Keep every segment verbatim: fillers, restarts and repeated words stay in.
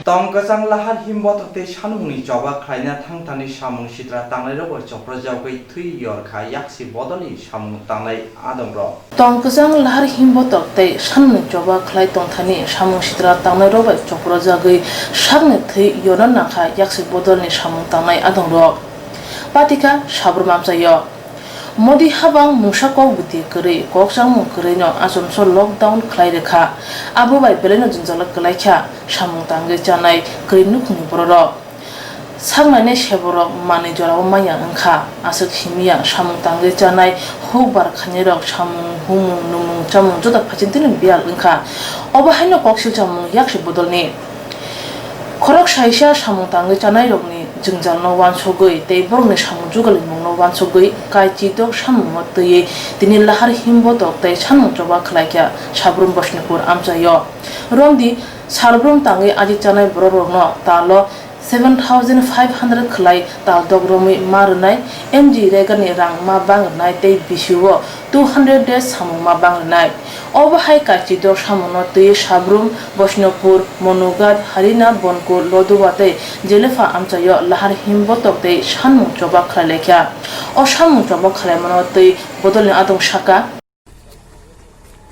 Tong kwchang lahar himbotok tei sanmungni choba khlaina thangthani samung sitra tangnairok bai choprojagwi thwi yorkha yaksi bodolni samung tangnai adongrok. Tong kwchang lahar himbotok tei sanmungni choba khlai tongthani samung sitra tangnairok bai choprojagwi sakni thwi yorna nangkha yaksi bodolni samung tangnai adongrok. Patika Sabrum amchaio. Modi habang mungsa kok bwtwi kwrwi, kok chamung kwrwino achomso lockdown khlai rwkha. Abo bai belaino jwngjalo kwlaikha samung tangwi chanai kwrwi nukhungni bororok. Saknainai seborok manwi jorao manya wngkha. Aswk himya samung tangwi chanai hukbar khainairok samung humung numung chamung joto phaisingtwino biyal wngkha. Obo haino kok silchamung yaksi bodolni. Khorok saisa samung tangwi chanairokni jwngjalno uansugwi tei borokni samung jugalimungno uansugwi kaichidok samungno twiwi tini lahar himbotok tei sanmung choba khlaikha Sabrum Bosnipur amchaio. Romdi salbrum tangwi ajik chanai borokrokno talo seven thousand five hundred khlai taldok romwi ma rwnai, M G Regani rang ma bang rwnai tei bisio two hundred days samung ma bang rwnai. Obo hai kaichidok samungno twiwi Sabrum, Bosnopur, Monughat, Harina, Bonkur, Loduwa tei Jelefa amchaio lahar himbotok tei sanmung choba khlai laikha. O samung choba khlaimano twi bodolni adong saka.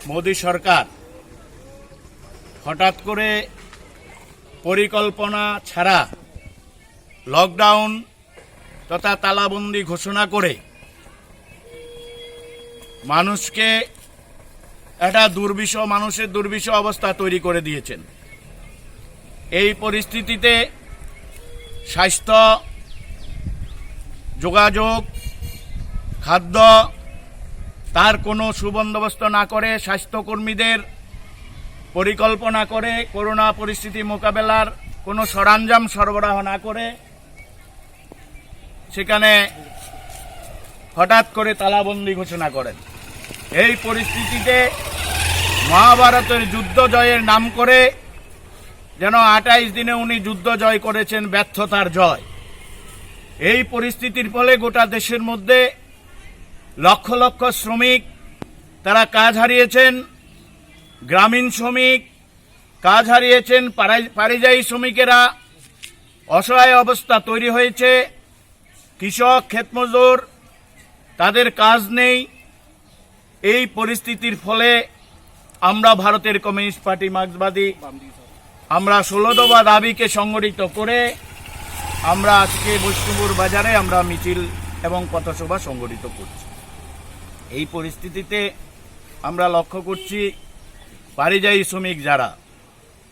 Modi সরকার হঠাৎ করে পরিকল্পনা ছাড়া লকডাউন তথা তালাবন্দি ঘোষণা করে মানুষকে একটা দুর্বিষহ, মানুষের দুর্বিষহ অবস্থা তৈরি করে দিয়েছেন। এই পরিস্থিতিতে স্বাস্থ্য, যোগাযোগ, খাদ্য, তার কোনো সুবন্দোবস্ত না করে, স্বাস্থ্যকর্মীদের পরিকল্পনা করে, করোনা পরিস্থিতি মোকাবেলার কোনো সরঞ্জাম সরবরাহ না করে, সেখানে হঠাৎ করে তালাবন্দি ঘোষণা করেন। এই পরিস্থিতিতে মহাভারতের যুদ্ধ জয়ের নাম করে যেন আঠাইশ দিনে উনি যুদ্ধ জয় করেছেন, ব্যর্থতার জয়। এই পরিস্থিতির ফলে গোটা দেশের মধ্যে লক্ষ লক্ষ শ্রমিক তারা কাজ হারিয়েছেন, গ্রামীণ শ্রমিক কাজ হারিয়েছেন, পারাই-, পরিযায়ী শ্রমিকেরা অসহায় অবস্থা তৈরি হয়েছে, কৃষক, ক্ষেতমজুর, তাদের কাজ নেই। এই পরিস্থিতির ফলে আমরা ভারতের কমিউনিস্ট পার্টি মার্ক্সবাদী, আমরা ষোলো দফা দাবিকে সংগঠিত করে আমরা আজকে বৈষ্ণবপুর বাজারে আমরা মিছিল এবং পথসভা সংগঠিত করছি। এই পরিস্থিতিতে আমরা লক্ষ্য করছি, পরিযায়ী শ্রমিক যারা,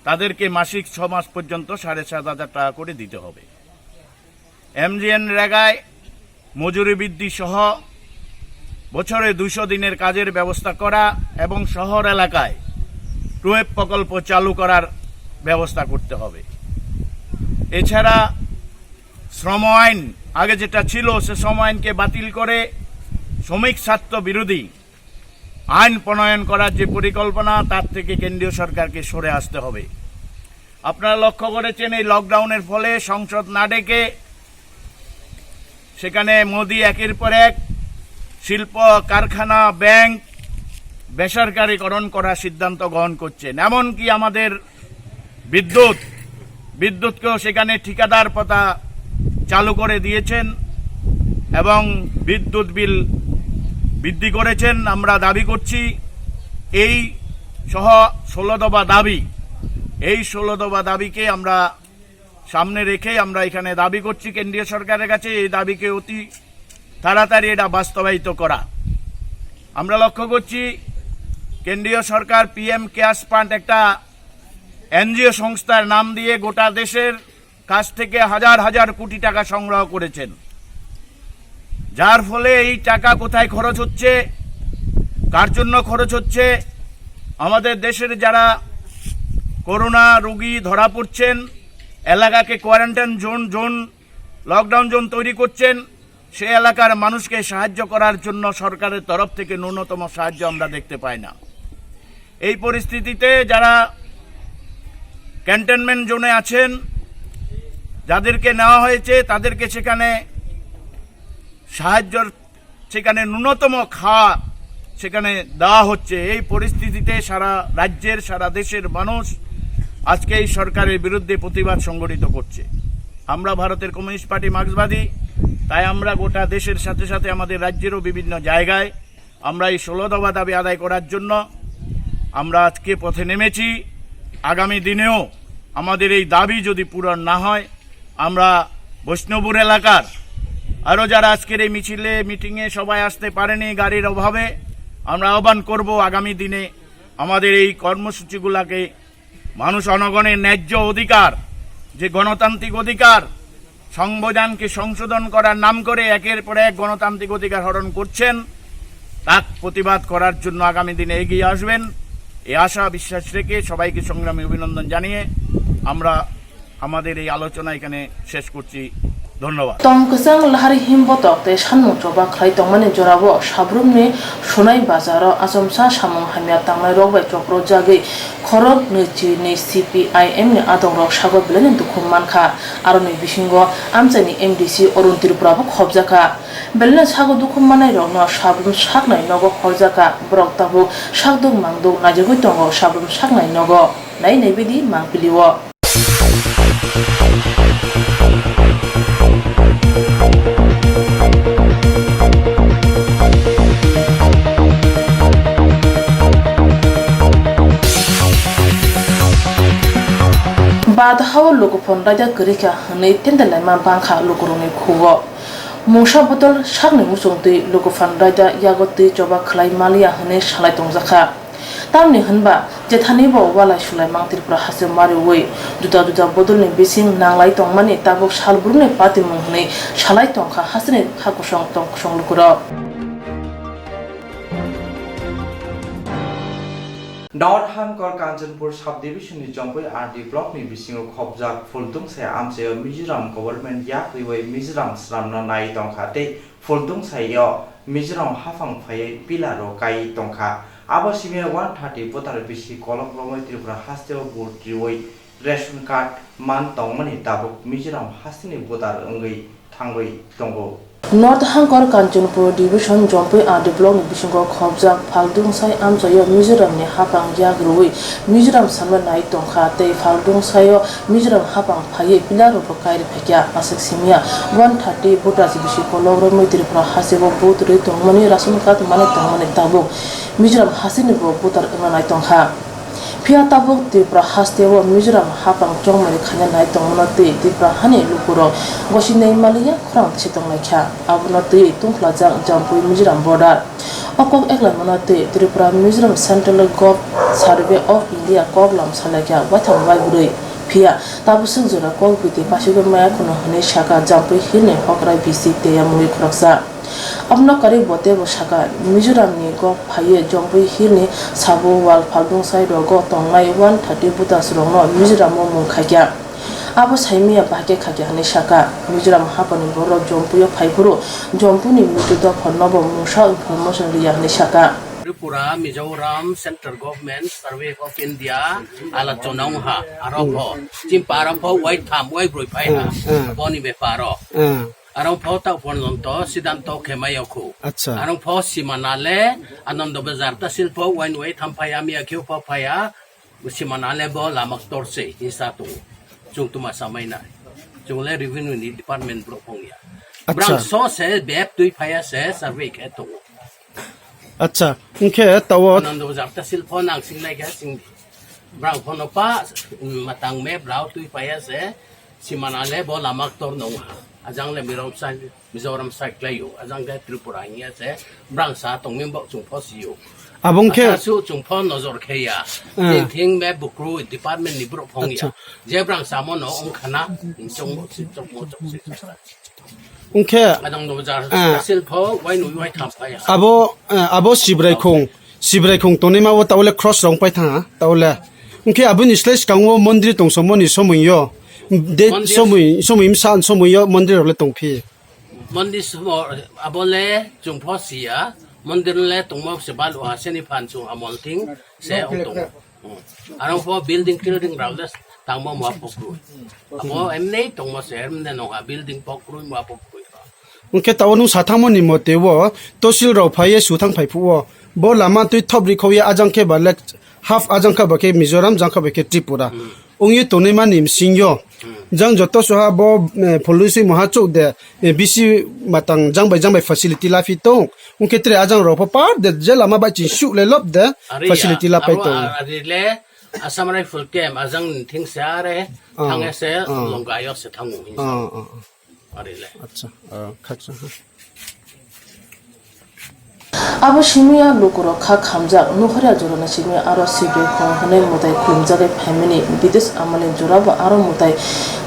তাদেরকে মাসিক ছ মাস পর্যন্ত সাড়ে সাত হাজার টাকা করে দিতে হবে। এমজিএনরেগায় মজুরি বৃদ্ধি সহ বছরে দুশো দিনের কাজের ব্যবস্থা করা এবং শহর এলাকায় টুয়েব প্রকল্প চালু করার ব্যবস্থা করতে হবে। এছাড়া শ্রম আইন আগে যেটা ছিল, সে শ্রম আইনকে বাতিল করে শ্রমিক স্বার্থ বিরোধী আইন প্রণয়ন করার যে পরিকল্পনা, তার থেকে কেন্দ্রীয় সরকারকে সরে আসতে হবে। আপনারা লক্ষ্য করেছেন, এই লকডাউনের ফলে সংসদ না ডেকে সেখানে মোদি একের পর এক শিল্প, কারখানা, ব্যাংক বেসরকারীকরণ করার সিদ্ধান্ত গ্রহণ করছেন। এমনকি আমাদের বিদ্যুৎ, বিদ্যুৎকেও সেখানে ঠিকাদার প্রথা চালু করে দিয়েছেন এবং বিদ্যুৎ বিল বৃদ্ধি করেছেন। আমরা দাবি করছি, এই সহ ষোলো দফা দাবি, এই ষোলো দফা দাবিকে আমরা সামনে রেখে আমরা এখানে দাবি করছি কেন্দ্রীয় সরকারের কাছে এই দাবিকে অতি তাড়াতাড়ি এটা বাস্তবায়িত করা। আমরা লক্ষ্য করছি, কেন্দ্রীয় সরকার পিএম কেয়ার্স ফান্ড একটা এনজিও সংস্থার নাম দিয়ে গোটা দেশের কাছ থেকে হাজার হাজার কোটি টাকা সংগ্রহ করেছেন, যার ফলে এই টাকা কোথায় খরচ হচ্ছে, কার জন্য খরচ হচ্ছে, আমাদের দেশের যারা করোনা রোগী ধরা পড়ছেন, এলাকাকে quarantine zone, zone, lockdown zone তৈরি করছেন, সে এলাকার মানুষকে সাহায্য করার জন্য সরকারের তরফ থেকে ন্যূনতম সাহায্য আমরা দেখতে পাই না। এই পরিস্থিতিতে যারা কন্টেইনমেন্ট জোনে আছেন, যাদেরকে নেওয়া হয়েছে, তাদেরকে সেখানে সাহায্যর, সেখানে ন্যূনতম খাওয়া সেখানে দেওয়া হচ্ছে। এই পরিস্থিতিতে সারা রাজ্যের, সারা দেশের মানুষ আজকে এই সরকারের বিরুদ্ধে প্রতিবাদ সংগঠিত করছে। আমরা ভারতের কমিউনিস্ট পার্টি মার্ক্সবাদী, তাই আমরা গোটা দেশের সাথে সাথে আমাদের রাজ্যেরও বিভিন্ন জায়গায় আমরা এই ষোলো দফা দাবি আদায় করার জন্য আমরা আজকে পথে নেমেছি। আগামী দিনেও আমাদের এই দাবি যদি পূরণ না হয়, আমরা বৈষ্ণবপুর এলাকার আরও যারা আজকের এই মিছিলে, মিটিংয়ে, সবাই আসতে পারেনি গাড়ির অভাবে, আমরা আহ্বান করব আগামী দিনে আমাদের এই কর্মসূচিগুলাকে মানুষ জনগণের ন্যায্য অধিকার, যে গণতান্ত্রিক অধিকার, সংবিধানকে সংশোধন করার নাম করে একের পর এক গণতান্ত্রিক অধিকার হরণ করছেন, তা প্রতিবাদ করার জন্য আগামী দিনে এগিয়ে আসবেন, এই আশা বিশ্বাস রেখে সবাইকে সংগ্রামী অভিনন্দন জানিয়ে আমরা আমাদের এই আলোচনা এখানে শেষ করছি। ধন্যবাদ। Tong kwchang lahari himbotok tei sanmung choba khlai tongmani jorao Sabrumni Sonai bazaro achomsa samung hamya tangnairok bai chopro jagwi khorok nwichi ni C P I M ni adongrok sago belaino dukhu mankha. Aroni bisingo amchaini M D C Arun Tripura bo khopjakha. Belaino sago dukhu mannairokno Sabrum saknai nogo horjakha. Borok tabuk sakduk mangduk naijagwi tongo Sabrum saknai nogo. Nai nai bidi mangpilio. Badhao lukuphon raida kwrwi kha hwnwi tendelaima bangkha lukurokni khugo. Mungsa bodol sakni muchungtwi lukuphon raida yago twi choba khlai maliya hwnwi salai tongjakha. Tamni hwnba, jethanibo walai sulaimang Tripura haste mariwi juda juda bodolni bising nanglai tongmani tabuk salbrumni patimung hwnwi salai tongkha hasteni kha kusong tong kusong lukurok. North Hangkor Kanchanpur subdivision ni Jompui R D block ni bisingo khopjak Phuldungsai amchaio Mizoram government yak riwi Mizoram swnamna nai tongkha tei Phuldungsai o Mizoram haphang phaiwi pillar rok kaiwi tongkha. Abo simi one thirty voter bisi kolok romwi Tripura hasteo vote riwi ration card man tongmani tabuk Mizoram hasteni voter wngwi thangwi tongo. North Hangkor Kanchanpur Division Jompui R D block ni bisingo khopjak Phuldungsai amchaio Mizoram ni haphang yak rwi Mizoram swnamna nai tongkha tei Phuldungsai o Mizoram haphang phaiwi pillar rok bo kairi phaikha. Aswk simiya one thirty voters bisi kolok romwi Tripura hasteo vote rwi tongmani ration card manwi tongmani tabuk Mizoram hasteni bo voter wngna nai tongkha. Phiya tabuk Tripura hasteo Mizoram haphang chongmani khaina nai tongmano tei Tripura hani lukurok gosi nai maliya khorang tisi tonglaikha. Abono twi tungphlajak Jompui Mizoram border. O kok eklaimano twi Tripura Mizoram Central Gov Survey of India koklam salaikha waitham waibrwi. Phiya tabuk swk jora kok biti pasigwi maya khwno hwnwi sakha Jampui Hill ni hokrai bisi tei yamungwi khoroksa. Abono karwi bo teibo sakha, Mizoram ni gov phaiwi Jampui Hill ni sabo wal Phuldungsai rogo tongnai one thirty voters rokno Mizoram o mung khaikha. Abo saimaya bahai khe khaikha hwnwi sakha. Mizoram haphangni borok Jampui o phaiphuru Jampui ni mritu dopha nobo mungsa information rwya hwnwi sakha. Tripura, Mizoram, Central Government, Survey of India, ala chona wngha, aro pho, chimpa aro pho, wai tham, wai broi phai ha, hmm, hmm, boni beparo. Hmm. Aro pho ta porjonto sidanto khemai okhu. Acha. Aro pho simana le, Anando Bazar ta sil pho, wai wai tham phai, ami akhiu pho phai ha, simana le bo lama ktor se, isa tu. Chung tuma samai na. Chung le revenue ni department bro phong ya. Acha. Brang so se, bep tui phai ya se, survey khe tu. Acha, hwnkhe tawo. Anando Bazar ta sil phone ang sing nai kha sing. Brang phone pa, matang me brao tui paya se, simana le bo lama ktor nong ha. Ajang le Mizoram sai, Mizoram sai klai yo. Ajang ke Tripura hiya se, brang sa tong min bo chung pho si yo. Abo hwnkhe. Acha su chung pho nojor khe ya. Hmm. Thing thing me bukru department ni bro phong ya. Acha. Je brang sa mo no ong khana, chung mo si, chung mo, chung si, chung sa. Hwnkhe, Adang do jar, ah, kasil pho, wai nui wai tham phai ha. Abo, ah, abo Sibrai khung, Sibrai khung tonima o taule cross rong pai thang ha, taule. Hwnkhe aboni slai swkang o mondri tong somoni somoi yo. De somoi, somoi msa somoi yo mondri rok le tong phi. Mondri somo, abo le chung pho si ya, mondri le tong mo se balu ha seni phan chung amol thing se ong tong. Aro pho building tilding rao le tangmo ma pokru. Abo emne tongmo se emne nong ha building pokru ma pokru. Hwnkhe tawo nung sathangmoni mote o tosil rao phaiye suthang phai phuo. Bo lama twi thop rikhokya ajang khe ba lek Half ajang kha ba khe Mizoram, jang kha ba khe Tripura. Hmm. Wngwi tonwi mani msingyo. Hmm. Jang joto soha bo, eh, pholwi swi moha chuk de, eh, bisi matang jang bai jang bai facility lafi tong. Wngkhe tre ajang rok pho par de je lama bai ching suk le lop de Ari ya, facility lapai aro tong. A-, ari le Assam Rifle Camp ajang ni thing se are Ah, thang se ah. Longga yo se thango hin sa. Ah, ah, ah. Ari le. Acha, ah, khaksa, ha. Abo simi a lukurok kha khamjak, nukhorya jorani simi aro sibraikhong hwnwi mwtai khulumjagwi phaimani, bidesh amani jorabo aro mwtai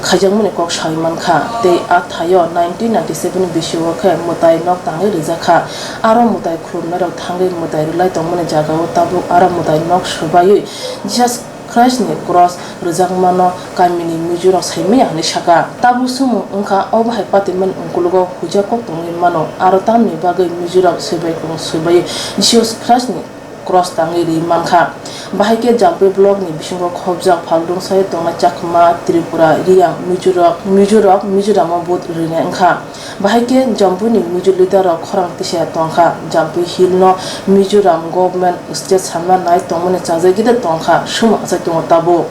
khaijakmani kok saui mankha. Tei a thaio nineteen ninety-seven bisio khe mwtai nok tangwi rijak kha. Aro mwtai khulumnairok thangwi mwtai rwlai tongmani jagao tabuk aro mwtai nok swbaiwi Jesus Christ ni cross rwjakmano kamini mijurok saimaya hwnwi saka. Tabuk swngmung wngkha, obo hai patimani ungkulugo huijak kok tongwi mano, aro tamni bagwi mijurok swbaikhong swbaiwi Jesus Christ ni cross tangwi ri mankha. Bahai khe Jampui block ni bisingo khobjak Phaldungsai tongnai Chakma, Tripura, Riyang, Mijurok, Mijurok Mizoramo vote rwinai wngkha. Bahai khe Jampuini Mizo leader rok khorang tisa tongkha, Jampui Hill no Mizoram government state sanma nai tongmani chajagwi de tongkha, suma achai tongo tabuk.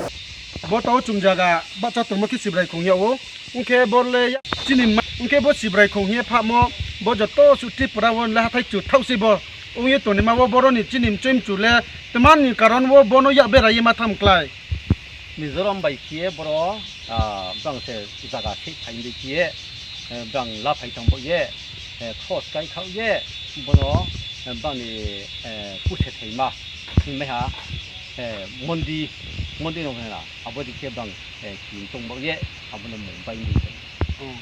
Bo tao chumjaga bacha tongma khe Sibrai khong yao. Wngkhe bo le ya-, chini ma-, wngkhe bo Sibrai khong hiya phamo bo joto su Tripura o le hathai chu thausi bo. Wngye tonima o boroni chini mchoi mchu le tmani karon o bono ya berai ma tham klai. Mizoram bai khiye boro, ah, bang se jaga thik phainde khiye, eh, bang la phai thang bo ye, eh, cross kai khao ye, bono, eh, bang ni, eh, kuse thaima, hinmai ha, eh, mondi, mondi nong hena, abo di khe bang, eh, kin tong bo ye, abo no mung bai ni. Oh.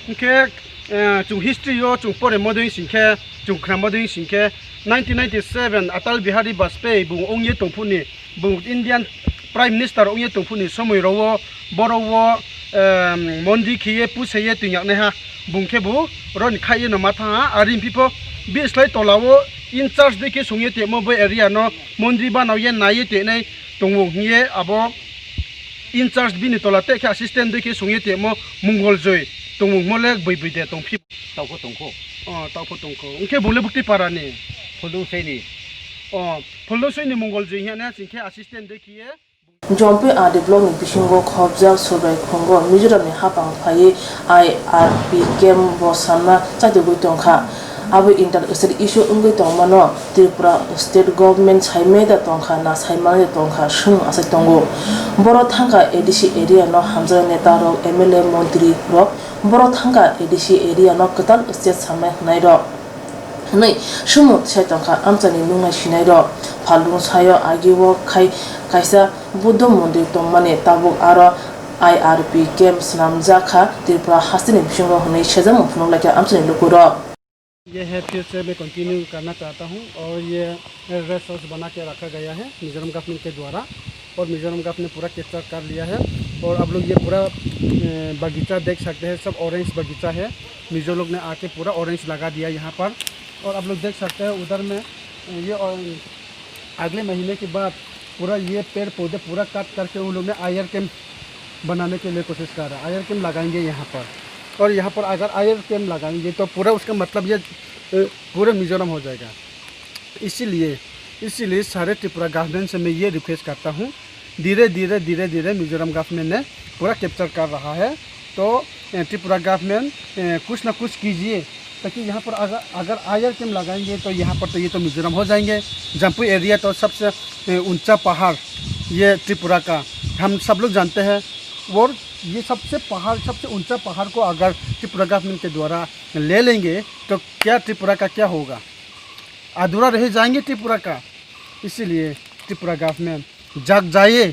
Hingkhe, eh, chung history o chung pore modoi singkhe, chung khna modoi singkhe, nineteen ninety-seven Atal Bihari Vajpayee bung ongye tongphuni, bung Indian Prime Minister wngye tongphuni somoi ro o, boro o, em, mondi khiye pusaiye twinyaknai ha, bung khe bo roni khaiye no ma thang ha, ari phi pho bislai tola o in charge de khe songye temo bo area no mondi banao ye naiye tenai tongo hiye abo in charge bini tola te khe assistant de khe songye temo Mongol Joy tongo mo le bui bui de tong phi. Tao pho tong kho. O, tao pho tong kho. Hingkhe bung le bukti para ni? Phuldungsai ni. O, Phuldungsai ni Mongol Joy hiya ne singkhe assistant de khiye. Jompui R D block ni bisingo khobjak Surbaikhungo Mizoram ni hapang phaiwi I R P camp bo sanma chaitugwi tongkha. Abo inter state issue wngwi tongmano Tripura state government saimai da tongkha na saimani da tongkha swng achai tongo. Boro thangkha A D C area no hamjaknai neta rok, M L A, montri rok. Boro thangkha A D C area no kwtal state sanmai hwnai rok. Hwnwi sumung tisai tongkha amchaini nungnai sinai rok. Phalung sayo agio khai kaisa Buddho mondir tongmani tabuk aro I R P camp swnamjak kha Tripura hasteni bisingo hwnwi sejakmung phunuk laikha amchaini lukurok. ये है, फिर से मैं कंटिन्यू करना चाहता हूँ। और ये रेस्ट हाउस बना के रखा गया है मिजोरम गवर्नमेंट के द्वारा, और मिजोरम गवर्नमेंट ने पूरा कैप्चर कर लिया है। और आप लोग ये पूरा, ए, बगीचा देख सकते हैं, सब ऑरेंज बगीचा है। मिजो लोग ने आके पूरा ऑरेंज लगा दिया यहाँ पर। और आप लोग देख सकते हैं उधर में, ए, ये, और अगले महीने के बाद पूरा ये पेड़ पौधे पूरा काट करके उन लोग ने आयर कैंप बनाने के लिए कोशिश कर रहा है। आयर कैंप लगाएंगे यहाँ पर, और यहाँ पर अगर आयर कैंप लगाएंगे तो पूरा उसका मतलब ये, ए, पूरे मिजोरम हो जाएगा। इसीलिए, इसीलिए सारे त्रिपुरा गवर्नमेंट से मैं ये रिक्वेस्ट करता हूँ, धीरे धीरे, धीरे धीरे मिजोरम गवर्नमेंट ने पूरा कैप्चर कर रहा है। तो, ए, त्रिपुरा गवर्नमेंट, ए, कुछ ना कुछ कीजिए, ताकि यहाँ पर अगर, अगर आयर कैंप लगाएंगे तो यहाँ पर तो ये तो मिजोरम हो जाएंगे। जम्पुई एरिया तो सबसे, ए, ऊंचा पहाड़ ये त्रिपुरा का, हम सब लोग जानते हैं। और ये सबसे पहाड़, सबसे ऊंचा पहाड़ को अगर त्रिपुरा गवर्नमेंट के द्वारा ले लेंगे तो क्या त्रिपुरा का क्या होगा? अधूरा रह जाएंगे त्रिपुरा का। इसीलिए त्रिपुरा गवर्नमेंट जाग जाइए,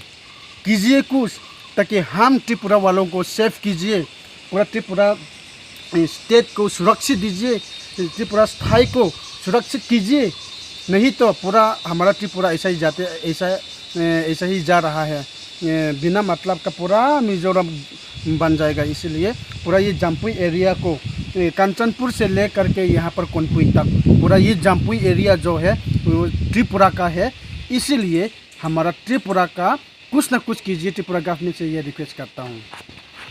कीजिए कुछ, ताकि हम त्रिपुरा वालों को सेफ कीजिए, पूरा त्रिपुरा, ए, स्टेट को सुरक्षित दीजिए, त्रिपुरा स्थाई को सुरक्षित कीजिए, नहीं तो पूरा हमारा त्रिपुरा ऐसा ही जाते, ऐसा, ए, ऐसा ही जा रहा है। ए, बिना मतलब का पूरा मिजोरम बन जाएगा। इसीलिए पूरा ये जम्पुई एरिया को, ए, कंचनपुर से लेकर के यहाँ पर कोनपुई तक, पूरा ये जम्पुई एरिया जो है, वो त्रिपुरा का है। इसीलिए हमारा त्रिपुरा का कुछ ना कुछ कीजिए, त्रिपुरा गवर्नमेंट से ये रिक्वेस्ट करता हूँ।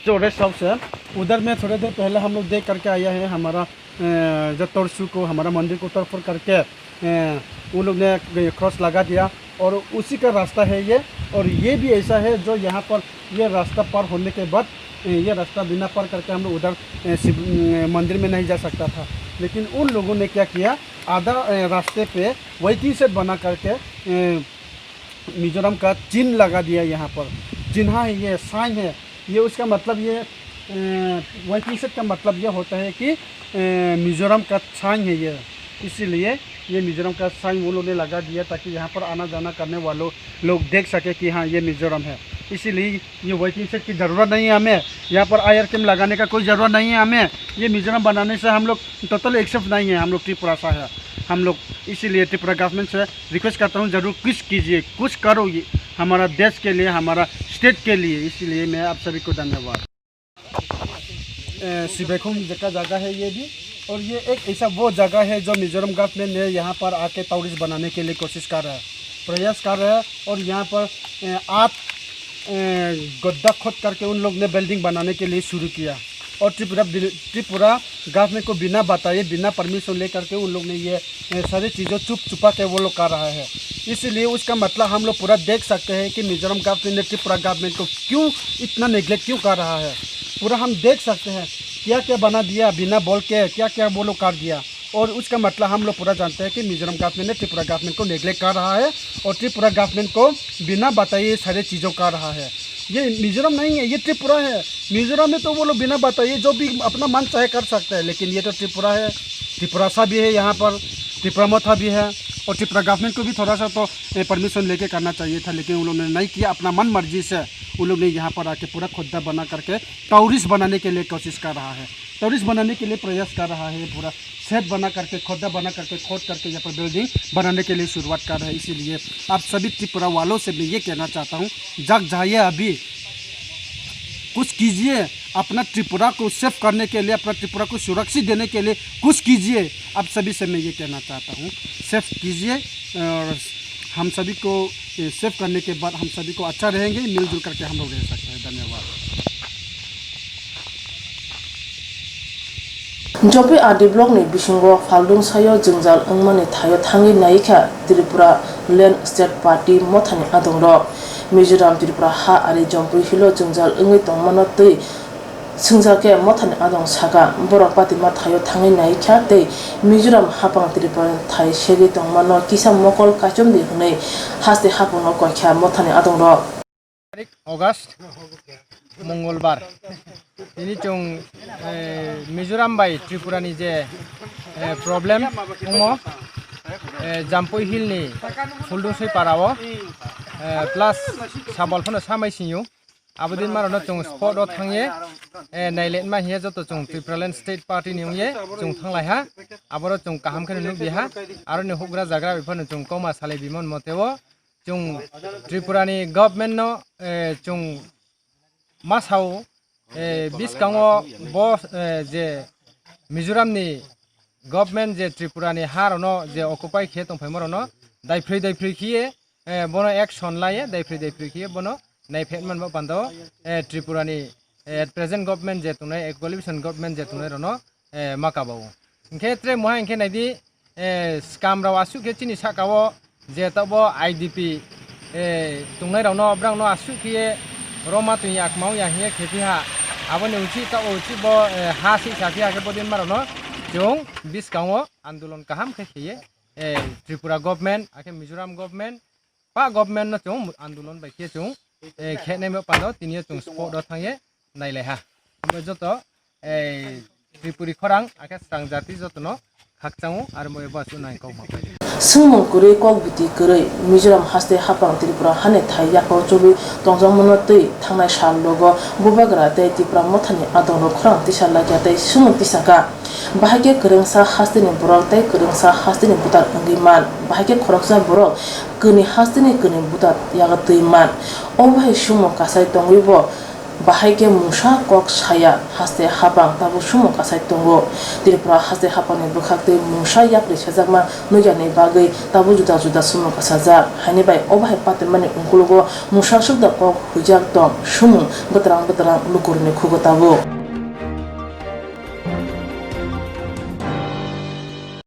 जो रेस्ट हाउस है, उधर में थोड़ी देर पहले हम लोग देख करके आया है। हमारा अ, जो तरसू को हमारा मंदिर को तोड़फोड़ करके, अ, उन लोग ने क्रॉस लगा दिया और उसी का रास्ता है ये। और ये भी ऐसा है जो यहाँ पर ये रास्ता पार होने के बाद, अ, ये रास्ता बिना पार करके हम लोग उधर, अ, शिव, अ, मंदिर में नहीं जा सकता था, लेकिन उन लोगों ने क्या किया, आधा, अ, रास्ते पे वेटिंग शेड बना करके, अ, मिजोरम का चिन्ह लगा दिया। यहाँ पर चिन्हा है, ये साइन है, ये उसका मतलब ये, अ, वेटिंग शेड का मतलब ये होता है कि, अ, मिजोरम का साइन है ये, इसीलिए ये मिजोरम का साइन वो लोग ने लगा दिया ताकि यहाँ पर आना जाना करने वालों लोग देख सके कि हाँ, ये मिजोरम है। इसीलिए ये वेटिंग शेड की ज़रूरत नहीं है हमें, यहाँ पर आईआर कैंप लगाने का कोई ज़रूरत नहीं है हमें। ये मिजोरम बनाने से हम लोग टोटली एक्सेप्ट नहीं है, हम लोग त्रिपुरा सा है हम लोग। इसीलिए त्रिपुरा गवर्नमेंट से रिक्वेस्ट करता हूँ, जरूर कुछ कीजिए, कुछ करो ये हमारा देश के लिए, हमारा स्टेट के लिए। इसीलिए मैं आप सभी को धन्यवाद। अ, सिबेखुम जगह, जगह है ये भी, और ये एक ऐसा वो जगह है जो मिजोरम गवर्नमेंट ने यहाँ पर आके टूरिस्ट बनाने के लिए कोशिश कर रहा है, प्रयास कर रहा है। और यहाँ पर, अ, आठ, अ, गड्ढा खोद करके उन लोग ने बिल्डिंग बनाने के लिए शुरू किया। और त्रिपुरा बिल-, त्रिपुरा गवर्नमेंट को बिना बताए, बिना परमिशन लेकर के उन लोग ने ये, ये सारी चीज़ों चुप चुपा के वो लोग कर रहा है। इसीलिए उसका मतलब हम लोग पूरा देख सकते हैं कि मिजोरम गवर्नमेंट ने त्रिपुरा गवर्नमेंट को क्यों इतना नेग्लेक्ट क्यों कर रहा है। पूरा हम देख सकते हैं क्या क्या बना दिया बिना बोल के, क्या क्या वो लोग कर दिया। और उसका मतलब हम लोग पूरा जानते हैं कि मिजोरम गवर्नमेंट ने त्रिपुरा गवर्नमेंट को नेग्लेक्ट कर रहा है और त्रिपुरा गवर्नमेंट को बिना बताए ये सारे चीज़ों कर रहा है। ये मिजोरम नहीं है, ये त्रिपुरा है। मिजोरम में तो वो लोग बिना बताए जो भी अपना मन चाहे कर सकता है, लेकिन ये तो त्रिपुरा है, त्रिपुरा सा भी है यहाँ पर, त्रिपुरा मोथा भी है। और त्रिपुरा गवर्नमेंट को भी थोड़ा सा तो, ए, परमिशन लेके करना चाहिए था, लेकिन उन लोगों ने नहीं किया। अपना मन मर्जी से उन लोग ने यहाँ पर आके पूरा खोद्दा बना करके टूरिस्ट बनाने के लिए कोशिश कर रहा है, टूरिस्ट बनाने के लिए प्रयास कर रहा है। पूरा शेड बना करके, खोद्दा बना करके, खोद करके यहाँ पर बिल्डिंग बनाने के लिए शुरुआत कर रहा है। इसीलिए आप सभी त्रिपुरा वालों से मैं ये कहना चाहता हूँ, जाग जाइए अभी, कुछ कीजिए, अपना त्रिपुरा को सेफ करने के लिए, अपना त्रिपुरा को सुरक्षित देने के लिए कुछ कीजिए। आप सभी से मैं ये कहना चाहता हूँ, सेफ कीजिए और हम सभी को, ए, सेफ करने के बाद हम सभी को अच्छा रहेंगे, मिलजुल करके हम लोग रह सकते हैं। धन्यवाद। Jopui R D block ni bisingo Phaldung sayo jwngjal wngmani thaio thangwi naikha Tripura Land State Party mothani adongrok. Mizoram Tripura ha ari Jopui hilo jwngjal wngwi tongmano twi swngjak khe mothani adong saka, borok patima thaio thangwi naikha tei Mizoram hapang Tripura thai segwi tongmano kisa mokol kaichomdi hwnwi haste haphangno koikha mothani adongrok. Tarik August, Mongolbar. Tini chwng, eh, Mizoram bai Tripura ni je, eh, problem wngmo, eh, Jampui Hill ni Phuldungsui para o, eh, plus Sabol phano samai singyo. Abodin maro no chwng spot o thangye, eh, nailetma hiye joto chwng Tipraland State Party ni wngye chwng thanglaiha. Aboro chwng kaham khe nukbiha. Aro ni hugra jagra bai phano chwng koma salai bimon mote o. Chwng Tripura ni government no, eh, chwng ma sao, eh, biskango bo, eh, je Mizoram ni government je Tripura ni ha rok no je occupy khe tongphaima rok no daiphrwi daiphrwi khiye, eh, bono action laye, daiphrwi daiphrwi khiye bono naiphet manba pando, eh, Tripura ni, eh, present government je tongnai, eh, coalition government je tongnai rok no, eh, ma kabao. Hinkhe tre moha hinkhe naidi, eh, scam rok aswk khe chini saka o je tabo I D P, eh, tongnai rok no, brang no aswk khe roma twi yakmao ya hiye khe phiha. Aboni uchi tabo uchi bo, eh, ha si sa phiha khe bodin ma rok no chwng biskango andolon kaham khe khiye, eh, Tripura government, akhe Mizoram government, pa government no chwng andolon bai khe chwng, eh, khenai ma pano tini o chwng spot o thangye nailaiha. Omo joto, eh, Tripuri khorang akhe swrang jati jotono khakchango, aro mo ebo aswk nai kok ma pai. Swngmung kwrwi kok biti kwrwi Mizoram haste hapang Tripura hani thai yaphao chobwi tongjakmano twi thangnai sal logo Bubagra tei Tipra mothani adongrok khorang tisa laikha tei swngmung tisakha. Bahai khe kwrwngsa hasteni borok tei kwrwngsa hasteni butar wngwi man. Bahai khe khoroksa borok kwnwi hasteni kwnwi butar yago twi man. Omo hai sumo kasai tongwi bo Bahai khe mungsa kok saya haste hapang tabuk sumung kasai tongo. Tripura haste hapangni bwkhak tei mungsa yapri sejakma nukya ni bagwi tabuk juda juda sumung kasajak. Haini bai obo hai patimani ungkulugo mungsa sukda kok huijak tong sumung bwtrang bwtrang lukurokni khugo tabuk.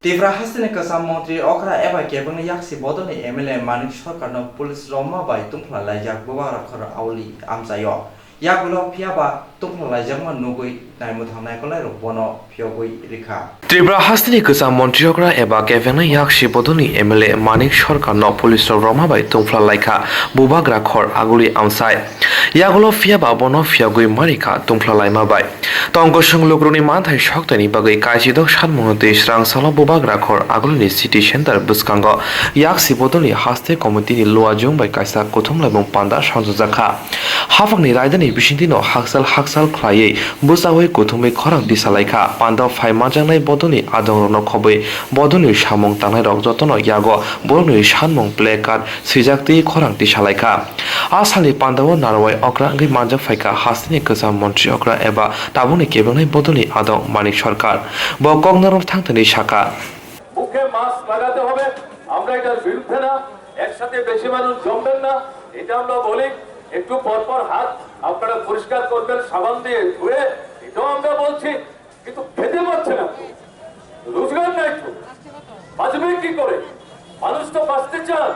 Tripura hasteni kwcham montri okra eba kebengni yaksi bodolni M L A Manik Sarkarno police romma bai tungphla laijak Bubagra khor auli amchaio. Yagulo phiyaba tungphla laijakma nugwi naimwthang naikolairok bono phiyogwi rikha. Tripura hasteni kwcham montri okra eba kebengni yaksi bodolni M L A Manik Sarkarno police rok romma bai tungphla laikha Bubagra khor aguli amchai. Yagulo phiyaba bono phiyogwi marikha tungphla laima bai. Tongkosong lukurokni manthai soktaini bagwi kaichidok sanmungno tei srangsalo Bubagra khor agulini city center bwskango yaksi bodolni haste committee ni luajwng bai kaisa kuthum laibung panda songchajakha. Haphangni raidani bisingtwino hakchal hakchal khlaiwi bwchaui kuthumwi khorang tisalaikha. Pandao phai manjaknai bodolni adongrokno khobwi bodolni samung tangnairok jotono yago borokni sanmung placard swijak twi khorang tisalaikha. A salni pandao narwai okra wngwi manjak phaikha hasteni kwcham montri okra eba tabukni kebengnai bodolni adong Manik Sarkar. Bo Koknarwal thangtani saka. মুখে মাস্ক লাগাতে হবে, আমরা এটার বিরুদ্ধে না, একসাথে বেশি মানুষ জমবেন না, এটা আমরা বলি। একটু পর পর হাত আপনারা পরিষ্কার করবেন সাবান দিয়ে ধুয়ে, এটাও আমরা বলছি। কিন্তু খেতে পাচ্ছে না তো, রোজগার নাই তো, বাঁচবে কি করে? মানুষ তো বাঁচতে চান,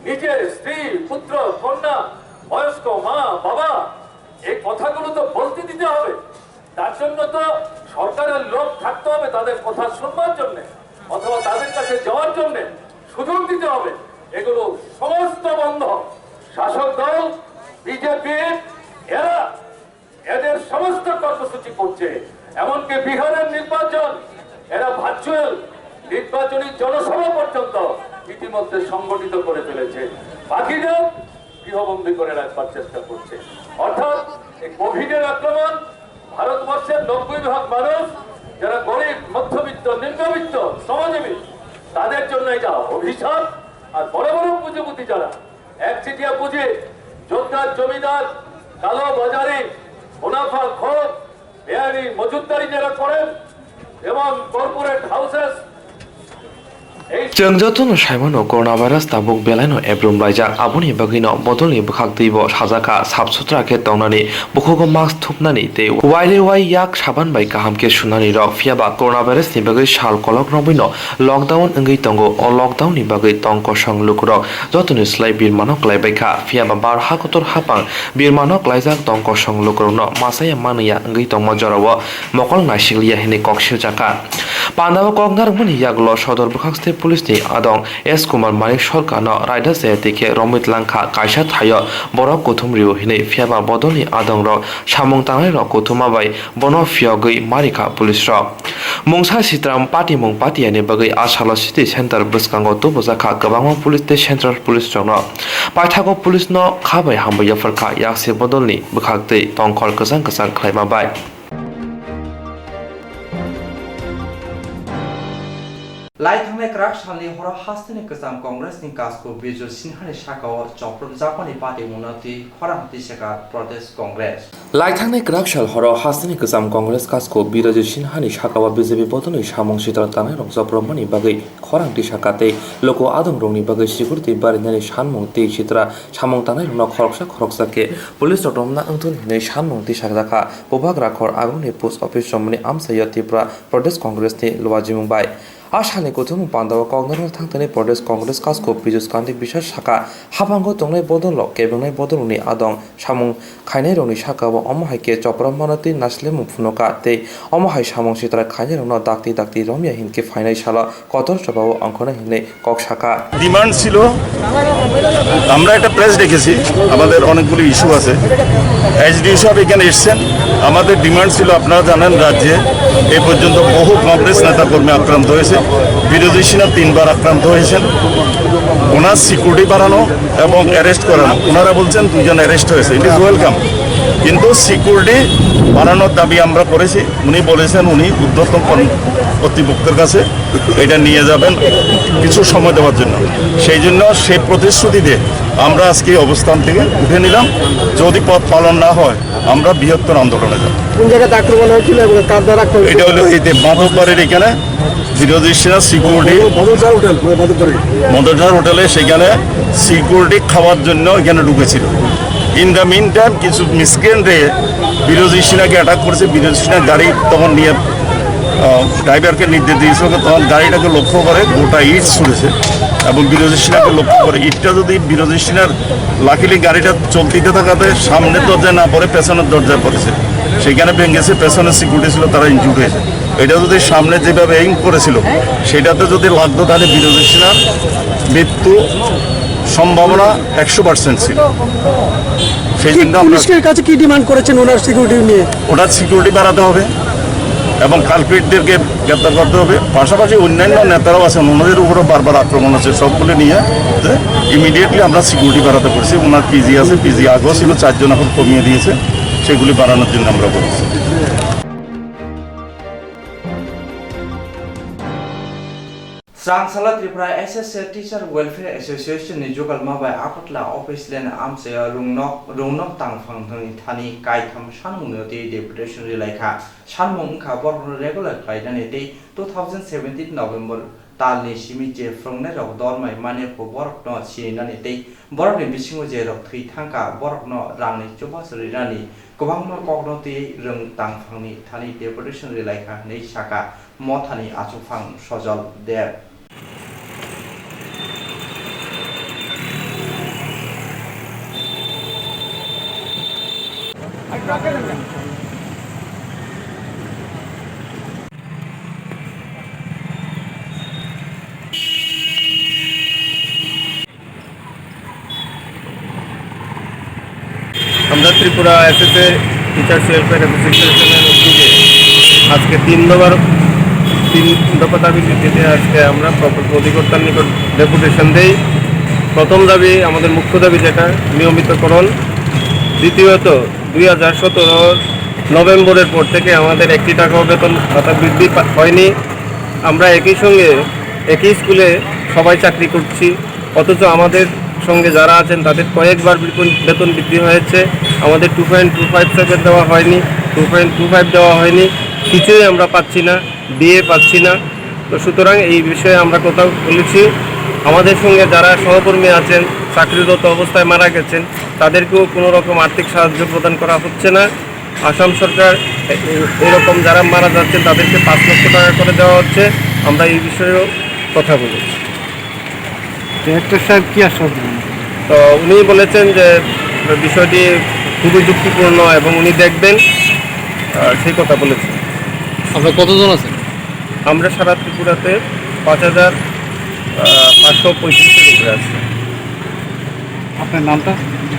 নিজের স্ত্রী, পুত্র, কন্যা, বয়স্ক মা, বাবা, এই কথাগুলো তো বলতে দিতে হবে। তার জন্য তো সরকারের লোক থাকতে হবে তাদের কথা শুনবার জন্য অথবা তাদের কাছে যাওয়ার জন্য সুযোগ দিতে হবে। এগুলো সমস্ত বন্ধ। শাসক দল বিজেপি এরা এদের সমস্ত কর্মসূচি করছে, এমনকি বিহারের নির্বাচন এরা ভার্চুয়াল নির্বাচনী জনসভা পর্যন্ত ইতিমধ্যে সংগঠিত করে ফেলেছে। বাকিদের গৃহবন্দী করে রাখবার চেষ্টা করছে। অর্থাৎ এই কোভিডের আক্রমণ ভারতবর্ষের নব্বই ভাগ মানুষ যারা গরিব, মধ্যবিত্ত, নিম্নবিত্ত, শ্রমজীবী, তাদের জন্য এটা অভিশাপ। আর বড় বড় পুঁজিপতি যারা একচেটিয়া পুঁজি, জোরদার জমিদার, কালো বাজারি, মুনাফা খোর, বেআইনি মজুতদারি যারা করেন এবং কর্পোরেট হাউসেস, এই Chwng jotono saimano, coronavirus tabuk belaino ebrum laijak, aboni bagwino bodolni bwkhak twibo sajakha, sap sutra khe tongnani, bukhugo mask thupnani tei wairewai yak saban bai kaham khe sunani rok. Phiyaba coronavirus ni bagwi sal kolok romwino lockdown wngwi tongo. O lockdown ni bagwi tong kosong lukurok jotoni slai birmano klaibaikha. Phiyaba bar ha kotor hapang birmano klaijak tong kosong lukurokno machaya manliya wngwi tongma jorao mokol naisikliya hinwi kok siljakha. Pandao kok narwkmani yagulo sodor bwkhakste police ni adong S Kumar Manik Sarkarno raida chaya twi khe romwi tlangkha, kaisa thaio borok kuthum rio hinwi. Phiyaba bodolni adongrok samung tangnairok kuthuma bai bono phiyogwi marikha police rok. Mungsa sitram patimung patiyani bagwi a salo city center bwskango tubujakha kwbangma police tei central police rokno. Paithago police no kha bai hambai yapharkha, yaksi bodolni bwkhak tei tongkhor kwchang kwchang khlaima bai. Lai thangnai kwrak salni horo hasteni kwcham Congress ni kasko Birju Sinha ni sakao chopropjakmani patimungno twi khorang tisaka Pradesh Congress. Lai thangnai kwrak sal horo hasteni kwcham Congress kasko Birju Sinha ni sakao B J P bodolni samung sitra tangnairok chopropmani bagwi khorang tisaka tei loko adongrokni bagwi security barinani sanmung tei sitra samung tangnairokno khoroksa khoroksa khe police rok romna wngthun hinwi sanmung tisajakha. Bubagra khor agulni post office romani amchaio Tripura Pradesh Congress ni luajimung bai. A salni kuthumung pandao koknarwkno thangtani Pradesh Congress kasko Piyush Kanti Biswas saka, haphango tongnai bodolrok kebengnai bodolrokni adong samung khainairokni sakao omo hai khe chopropmano twi naislemung phunuka tei omo hai samung sitra khainairokno dakti dakti romya hinkhe phainai salo kotor chobao ongkhornai hinwi kok saka. Demand ছিল, আমরা একটা প্রেস ডেকেছি, আমাদের অনেকগুলো ইস্যু আছে। এসডিও সাহেব এখানে এসছেন, আমাদের ডিমান্ড ছিল, আপনারা জানেন রাজ্যে এই পর্যন্ত বহু কংগ্রেস নেতাকর্মী আক্রান্ত হয়েছে, বিরোধী সিনহা তিনবার আক্রান্ত হয়েছেন, ওনার সিকিউরিটি বাড়ানো এবং অ্যারেস্ট করানো। ওনারা বলছেন দুইজন অ্যারেস্ট হয়েছে, ইট ইজ ওয়েলকাম। কিন্তু সিকিউরিটি বাড়ানোর দাবি আমরা করেছি। উনি বলেছেন উনি ঊর্ধ্বতন কর্ম-, কর্তৃপক্ষের কাছে এটা নিয়ে যাবেন কিছু সময় দেওয়ার জন্য। সেই জন্য সেই প্রতিশ্রুতি দিয়ে আমরা আজকে এই অবস্থান থেকে উঠে নিলাম। যদি পথ পালন না হয়, আমরা বৃহত্তর আন্দোলনে যাব। কোন জায়গাতে আক্রমণ হয়েছিল এবং কার দ্বারা আক্রমণ? এটা হলো এই যে মাধববাড়ির এখানে বিরোধী সেনা সিকিউরিটি মদনঝাড় হোটেল, মানে মদনঝাড়। মদনঝাড় হোটেলে সেখানে সিকিউরিটি খাওয়ার জন্য এখানে ঢুকেছিল। ইন দ্য মিন টাইম কিছু মিসক্রিয়েন্টে বিরোধী সেনাকে অ্যাটাক করেছে। বিরোধী সেনা গাড়ি তখন নিয়ে, আহ, ড্রাইভারকে নির্দেশ দিয়েছিল, তখন গাড়িটাকে লক্ষ্য করে গোটা ইট ছুড়েছে এবং বিরোধী সেনাকে লক্ষ্য করে ইটটা যদি বিরোধী সেনার, লাকিলি গাড়িটা চলতিতে থাকাতে সামনের দরজায় না পড়ে পেছনের দরজায় পড়েছে, সেখানে ভেঙেছে। পেছনে সিকিউরিটি ছিল, তারা ইনজুর্ড হয়েছে। এটা যদি সামনে যেভাবে এইম করেছিল, সেটাতে যদি লাগতো, তাহলে বিরোধী সেনার মৃত্যু সম্ভাবনা একশো পার্সেন্ট ছিল। সেই কি জন্য আমরা পুলিশের কাছে কি ডিমান্ড করেছেন ওনার সিকিউরিটি নিয়ে? ওনার সিকিউরিটি বাড়াতে হবে এবং কালপ্রিটদেরকে গ্রেপ্তার করতে হবে। পাশাপাশি অন্যান্য নেতারাও আছেন, ওনাদের উপরও বারবার আক্রমণ হচ্ছে। সবগুলো নিয়ে ইমিডিয়েটলি আমরা সিকিউরিটি বাড়াতে বলছি। ওনার পিজি আছে, পিজি আগেও ছিল, চারজন এখন কমিয়ে দিয়েছে, সেগুলি বাড়ানোর জন্য আমরা বলছি। Srangsala Tripura S S A Teacher Welfare Association ni jugalma bai Agartala office land amchai o rwngnok, rwngnok tangphang thani thani kaitham sanmung no tei deputation ri lai kha. Sanmung wngkha borok no regular khlai nani tei two thousand seventeen November tal ni simi je phrwngnai rok dor mai mani kho borok no sini nani tei borok ni bisingo je rok thwi thang kha borok no rang ni chubachu ri nani kwbangma kok no twi rwng tangphang ni thani deputation ri lai kha hwnwi sa kha. Mothani achukphang Sojol Deb. আমরা Tripura SSA teachers welfare অ্যাসোসিয়েশনের উদ্যোগে আজকে তিন দফার, তিন দফা দাবির ভিত্তিতে আজকে আমরা প্রকল্প অধিকর্তার নিকট ডেপুটেশন দেই। প্রথম দাবি, আমাদের মুখ্য দাবি যেটা, নিয়মিতকরণ। দ্বিতীয়ত, দুই হাজার সতেরো নভেম্বরের পর থেকে আমাদের একটি টাকাও বেতন ভাতা বৃদ্ধি পা-, হয়নি। আমরা একই সঙ্গে একই স্কুলে সবাই চাকরি করছি, অথচ আমাদের সঙ্গে যারা আছেন তাদের কয়েকবার বেতন, বেতন বৃদ্ধি হয়েছে। আমাদের two point two five seven দেওয়া হয়নি, টু পয়েন্ট টু ফাইভ দেওয়া হয়নি, কিছুই আমরা পাচ্ছি না, ডিএ পাচ্ছি না। তো সুতরাং এই বিষয়ে আমরা কথা বলেছি। আমাদের সঙ্গে যারা সহকর্মী আছেন, চাকরিরত অবস্থায় মারা গেছেন, তাদেরকেও কোনো রকম আর্থিক সাহায্য প্রদান করা হচ্ছে না। আসাম সরকার এ-, এরকম যারা মারা যাচ্ছেন তাদেরকে পাঁচ লক্ষ টাকা করে দেওয়া হচ্ছে। আমরা এই বিষয়েও কথা বলেছি। ডিরেক্টর সাহেব কি আশ্বাস দিলেন? তো উনি বলেছেন যে বিষয়টি খুবই যুক্তিপূর্ণ এবং উনি দেখবেন, আহ, সেই কথা বলেছেন। আপনারা কতজন আছেন? আমরা সারা ত্রিপুরাতে পাঁচ হাজার, আহ, পাঁচশো পঁয়ত্রিশের উপরে আছি। আপনার নামটা?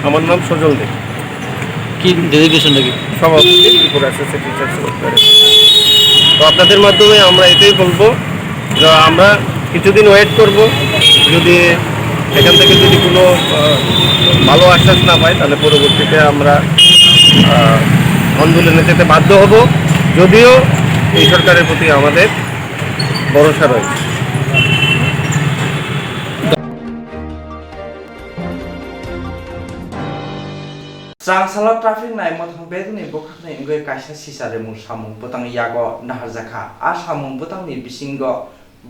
আমার নাম সজল দে। কি ডেজিগনেশনটা কি? সভাপতি ত্রিপুরা এসএসএ টিচার্স ওয়েলফেয়ার। তো আপনাদের মাধ্যমে আমরা এটাই বলবো যে আমরা কিছুদিন ওয়েট করব, যদি এখান থেকে যদি কোনো, আহ, ভালো আশ্বাস না পাই, তাহলে পরবর্তীতে আমরা, আহ, আন্দোলনে যেতে বাধ্য হব, যদিও এই সরকারের প্রতি আমাদের ভরসা রয়েছে। Chwrangsalo traffic nai mwthang bedekni bwkhakni wngwi kaisa sisa rimung samung bwtang yago naharjakha. A samung bwtangni bisingo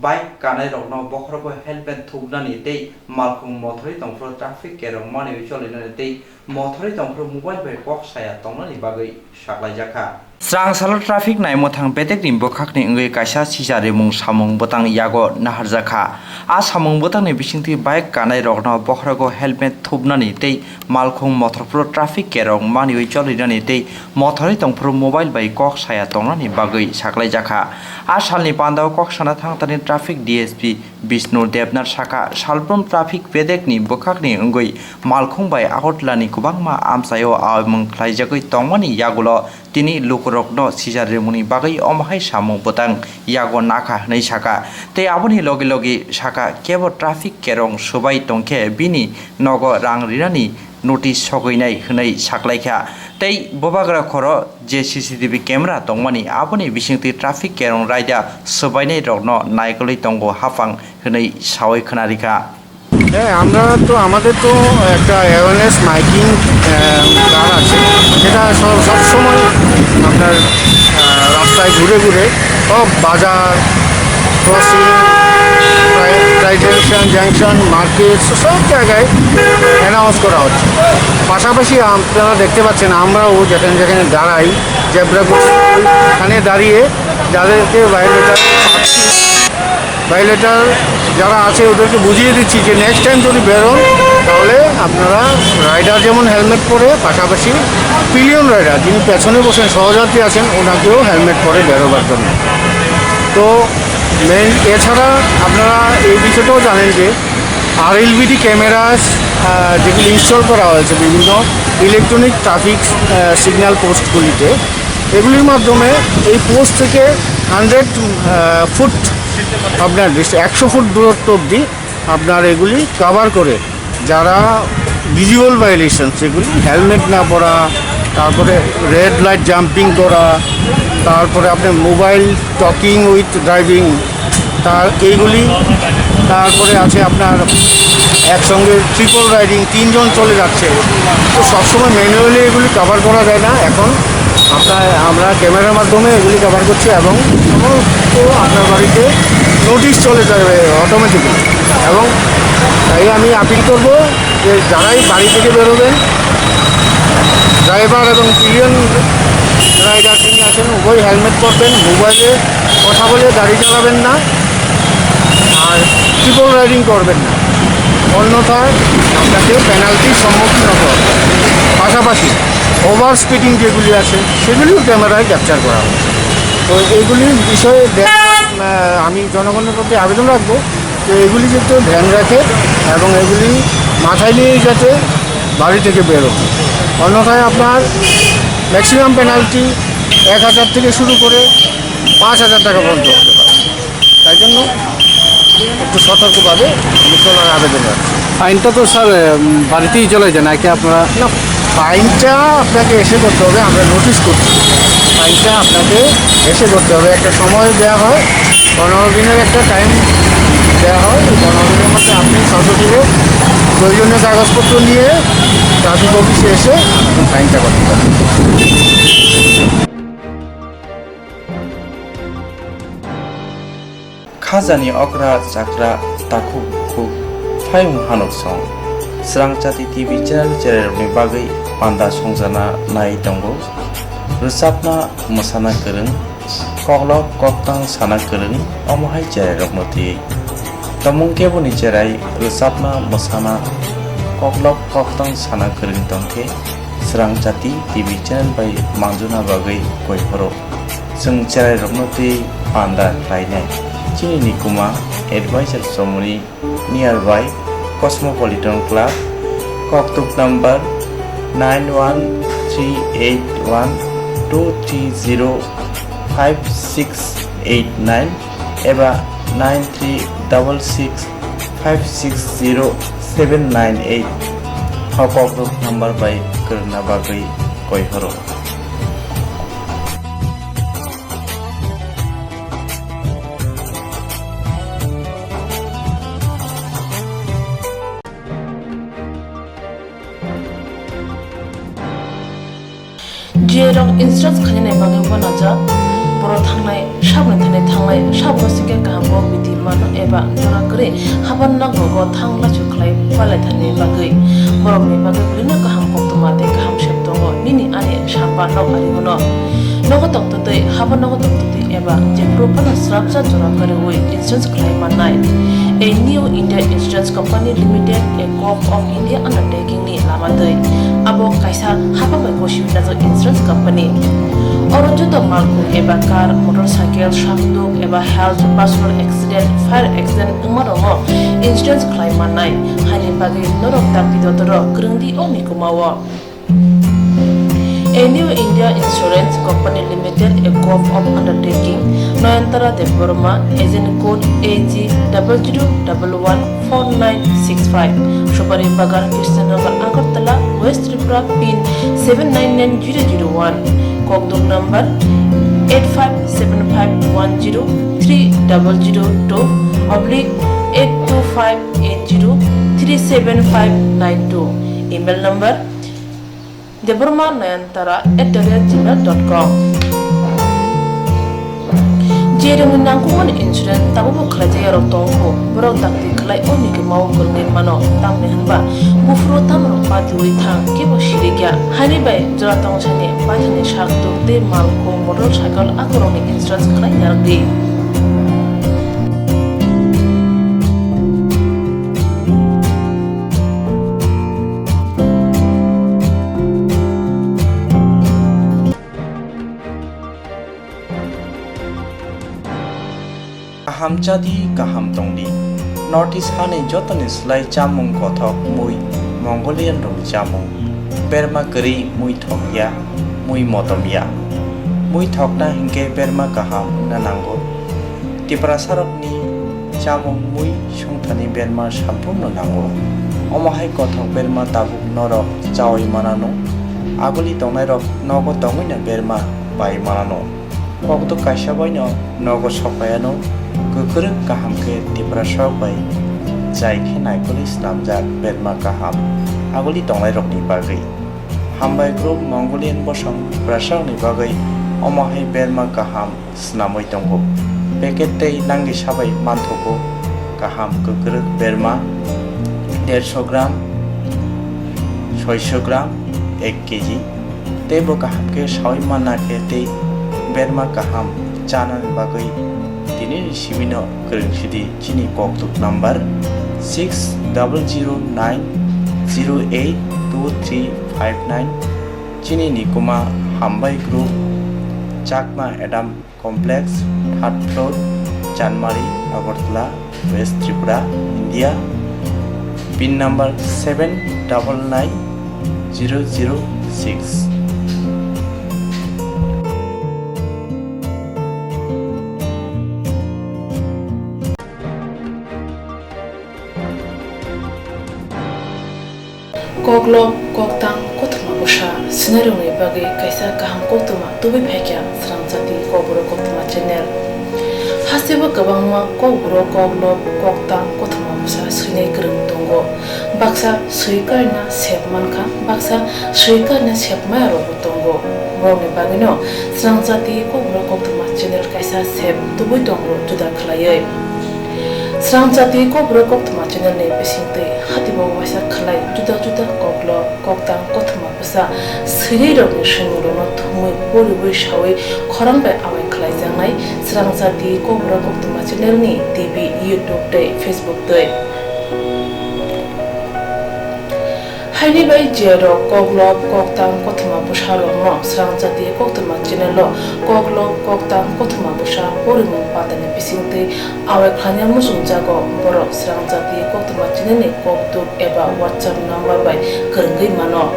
bike kanairokno bokhorogo helmet thubnani tei malkhung mothorwi tongphuru traffic kerong manwi cholinani tei mothorwi tongphuru mobile bai kok saya tongnani bagwi saklaijakha. Chwrangsalo traffic nai mwthang bedekni bwkhakni wngwi kaisa sisa rimung samung bwtang yago naharjakha. A samung bwtangni bisingtwi bike kanairokno bokhorogo helmet thubnani tei malkhung mothorphuru traffic kerong manwi cholinani tei mothorwi tongphuru mobile bai kok saya tongnani bagwi saklaijakha. A salni pandao kok sana thangtani traffic D S P Bishnu Debnath sakha, salbrum traffic bedekni bwkhakni wngwi malkhung bai Agartalani kwbangma amchaio aimung khlaijagwi tongmani yagulo tini lukurokno sisa rimungni bagwi omo hai samung bwtang yago nakha hwnwi sakha. Tei aboni logi logi sakha, kebo traffic kerong swbai tongkhe bini nogo rang rinani notice sogwinai hwnwi saklaikha. Tei bubagra khoro je C C T V camera tongmani aboni bisingtwi traffic kerong raida swbainairokno naikolwi tongo haphang hwnwi sawi khwnarikha. হ্যাঁ, আমরা তো, আমাদের তো একটা awareness miking, আহ, কার্ড আছে, যেটা সব, সবসময় আপনার, আহ, রাস্তায় ঘুরে ঘুরে সব বাজার, ক্রসিং, ট্রাই-, ট্রাইজেনশন, জাংশন, মার্কেট, সব জায়গায় অ্যানাউন্স করা হচ্ছে। পাশাপাশি আপনারা দেখতে পাচ্ছেন, আমরাও যেখানে যেখানে দাঁড়াই, জেব্রা ক্রসিং, ওখানে দাঁড়িয়ে যাদেরকে ভায়োলেটার, ভায়োলেটার যারা আছে ওদেরকে বুঝিয়ে দিচ্ছি যে নেক্সট টাইম যদি বেরোন, তাহলে আপনারা রাইডার যেমন হেলমেট পরে, পাশাপাশি পিলিয়ন রাইডার যিনি পেছনে বসেন, সহযাত্রী আছেন, ওনাকেও হেলমেট পরে বেরোবার জন্য। তো মেন, এছাড়া আপনারা এই বিষয়টাও জানেন যে আরএলবিডি ক্যামেরাস, আহ, যেগুলি ইনস্টল করা হয়েছে বিভিন্ন ইলেকট্রনিক ট্রাফিক, আহ, সিগন্যাল পোস্টগুলিতে, এগুলির মাধ্যমে এই পোস্ট থেকে হান্ড্রেড, আহ, ফুট, আপনার ডিস-, একশো ফুট দূরত্ব অবধি আপনার এগুলি কভার করে যারা ভিজুয়াল ভায়োলেশন, সেগুলি হেলমেট না পরা, তারপরে রেড লাইট জাম্পিং করা, তারপরে আপনার মোবাইল টকিং উইথ ড্রাইভিং, তার এইগুলি, তারপরে আছে আপনার একসঙ্গে ট্রিপল রাইডিং, তিনজন চলে যাচ্ছে। তো সবসময় ম্যানুয়ালি এগুলি কভার করা যায় না। এখন আপনার, আমরা ক্যামেরার মাধ্যমে এগুলি কভার করছি এবং সমস্ত আপনার বাড়িতে নোটিশ চলে যাবে অটোমেটিক্যালি। এবং তাই আমি আপিল করব যে যারাই বাড়ি থেকে বেরোবেন, ড্রাইভার এবং পিলিয়ন রাইডার যিনি আছেন, উভয় হেলমেট পরবেন, মোবাইলে কথা বলে গাড়ি চালাবেন না, আর ট্রিপল রাইডিং করবেন না, অন্যথায় আপনাকে পেনাল্টির সম্মুখীন হতে হবে। পাশাপাশি ওভার স্পিডিং যেগুলি আছে, সেগুলিও ক্যামেরায় ক্যাপচার করা হবে। তো এইগুলির বিষয়ে দে-, আহ, আমি জনগণের প্রতি আবেদন রাখবো যে এগুলি যাতে ধ্যান রাখে এবং এগুলি মাথায় নিয়েই যাতে বাড়ি থেকে বেরো, অন্যথায় আপনার ম্যাক্সিমাম পেনাল্টি এক হাজার থেকে শুরু করে পাঁচ হাজার টাকা পর্যন্ত হতে পারে। তাই জন্য একটু সতর্কভাবে চলার আবেদন রাখছি। ফাইনটা তো স্যার, উম, বাড়িতেই চলে যায় নাকি আপনারা? না, ফাইনটা আপনাকে এসে করতে হবে, আমরা নোটিশ করছি। ফাইনটা আপনাকে এসে করতে হবে, একটা সময় দেওয়া হয়, পনেরো দিনের একটা টাইম দেওয়া হয়। ওই পনেরো দিনের মধ্যে আপনি সশরীরে প্রয়োজনীয় কাগজপত্র নিয়ে ট্রাফিক অফিসে এসে আপনি ফাইনটা করতে পারেন। Khajani okra chakra takhuk bukhuk phaiung hanuk song. Srangchati T V channel cherairokni bagwi panda songjana nai tongo. Rwchapna mwsana kwrwng, koklop koktang sana kwrwng, omo hai cherairokno twiwi. Tomung keboni cherai rwchapna mwsana koklop koktang sana kwrwng tongkhe Srangchati T V channel bai manjuna bagwi koi phoro. Chwng cherairokno twi panda khlainai. Chini nikuma advisor chomoni nearby Cosmopolitan Club, koktuk number nine one three eight one two three zero five six eight nine eba nine three double six five six zero seven nine eight. O koktuk number bai kwrwngna bagwi koi horo. Jerok insurance khainani bagwi uanajak, borok thangnai, saboni thani thangnai, saboni singkhe kaham kok bidi mano eba jora kwrwi haban nogo thang laisu khlai palaithani bagwi. Borokni bagwi belino kaham koktwma tei kaham sep tongo, nini ani samba nok ari hwno. Nogo tongtwtwi, haban nogo tongtwtwi eba jephuru phano srapsa jora kwrwi insurance khlai mannai. A New India Insurance Company Limited, a Corp of India undertaking ni lama twi. Abo kaisa hapang bai gosiwi najak insurance company. Oro joto malkhung eba car, motorcycle, sakduk eba health, personal accident, fire accident wngma rokno insurance khlai mannai. Haini bagwi norok dakti dotoro kwrwngdi o mikumao. A New India Insurance Company Limited, a Corp of Undertaking, Nayantara Debbarma, agent code A G double zero double one four nine six five, Supari Bagan, Krishnanagar, Agartala, West Tripura, pin seven nine nine zero zero one, kokdok number eight five seven five one zero three double zero two oblique eight two five eight zero three seven five nine two, email number debbarma nayantara at the rate gmail dot com. Jerokni nangkukmani insurance tabukbo khlaijak yarok tongkho, borok dakti khlai o nigwimao kwrwngwi mano, tamni hwnba buphuru tamrok patiwi thang, kebo sirikya. Haini bai jora tongsani paithakni sak tuk tei mal kum motor cycle akorokni insurance khlai yarwkdi. Kaham chadi, kaham tongdi. North East hani jotoni slai chamung kothok mui Mongolian rokni chamung. Berma kwrwi mui thokya, mui motomya. Mui thokna hinkhe berma kaham wngna nango. Tiprasarokni chamung mui songthani berma samphurno nango. Omo hai kothok berma tabuk norok chaui manano. Aguli tongnairok nogo tongwino berma pai manano. Kokdok kaisa baino nogo sokpaiano, kwkrwk kaham khe Tiprasarok bai chai khe naikolwi snamjak berma kaham aguli tongnairokni bagwi. Hambai group Mongolian bosong Tiprasarokni bagwi omo hai berma kaham snamwi tongo. Packet tei nangni sabai manthogo kaham kwkrwk berma dersho gram, soisho gram, ek kg. Teibo kaham khe saui manna khe tei berma kaham chanani bagwi tinini simino kwrwng sidi chini kokduk number six double zero nine zero eight two three five nine. Chini nikuma Hambai Group, Chakma Adam Complex, third floor, Chanmari, Agartala, West Tripura, India. Pin number seven double nine zero zero six. Koklop, koktang, kothoma bwsa swinairokni bagwi kaisa kaham koktwma tubui phaikha Srangchati Kokborok Koktwma channel. Hasteo kwbangma kokborok, koklop, koktang, kothoma bwsa swinai kwrwng tongo. Baksa swi karina sep mankha, baksa swi karina sep maya rokbo tongo. Borokni bagwino Srangchati Kokborok Koktwma channel kaisa sep tubui tongo juda khlaiwi. Srangchati Kokborok Koktwma channel ni bisingtwi hatibo waisa khlai juda juda koklop, koktang, kothoma bwsa swinai rokni swimung rokno thumwi poriwi sawi khorang bai amai khlaijaknai Srangchati Kokborok Koktwma channel ni T V, YouTube tei Facebook twi. Haini bai je rok koklop, koktang, kothoma bwsa rokno Srangchati Koktwma channel o koklop, koktang, kothoma bwsa porimung patani bisingtwi awai khlaina muchungjago, borok Srangchati Koktwma channel ni kokduk eba WhatsApp number bai kwrwngwi mano.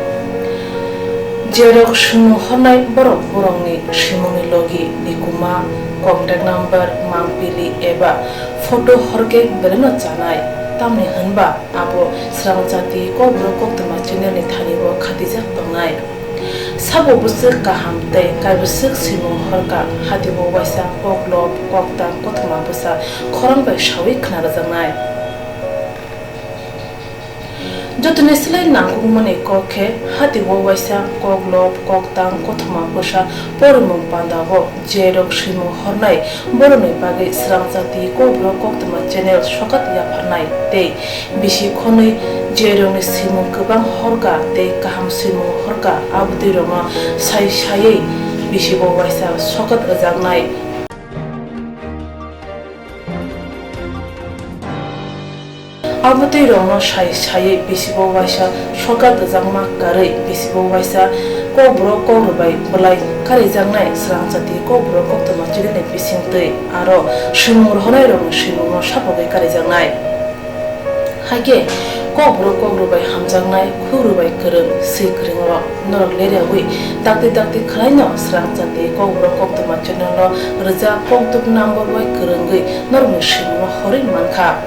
Je rok swimung hornai borok borokni swimungni logi, nikuma, contact number, mangpili eba photo horkhe belaino chanai, tamni hwnba abo Srangchati Kokborok Koktwma channel ni thani o khatijak tongnai. Sabo bwswk kaham tei kaibwswk swimung horkha, hatibo waisa koklop, koktang, kothoma bwsa khorang bai sawi khna rwjaknai. Jotoni slai nangkukmani kok khe, hatibo waisa koklop, koktang, kothoma bwsa porimung pandao je rok swimung hornai, borokni bagwi Srangchati Kokborok Koktwma channel sokat yapharnai tei bisi khonwi je rokni swimung kwbang horkha tei kaham swimung horkha, abotwi rokno sai saiwi bisibo waisa sokat rwjaknai. Abotwi rokno sai saiwi bisibo waisa sokat rwjakma karwi bisibo waisa Kokborok Kokrwbai bwlai karijaknai Srangchati Kokborok Koktwma channel ni bisingtwi aro swimung rohornai rokni swimungno sapogwi karijaknai. Haikhe Kokborok Kokrwbai hamjaknai, Kokrwbai kwrwng, swi kwrwng rok norok leriawi dakti dakti khwlaino Srangchati Kokborok Koktwma channel o rwjak kokduk number bai kwrwngwi norokni swimungno horwi mankha.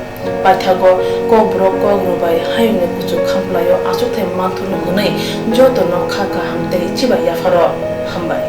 Paithago Kokborok Kokrwbai Hayungni Kuchuk Khampwlaio achukthai manthokno hwnwi jotono kha kaham tei chibai yapharo hambai.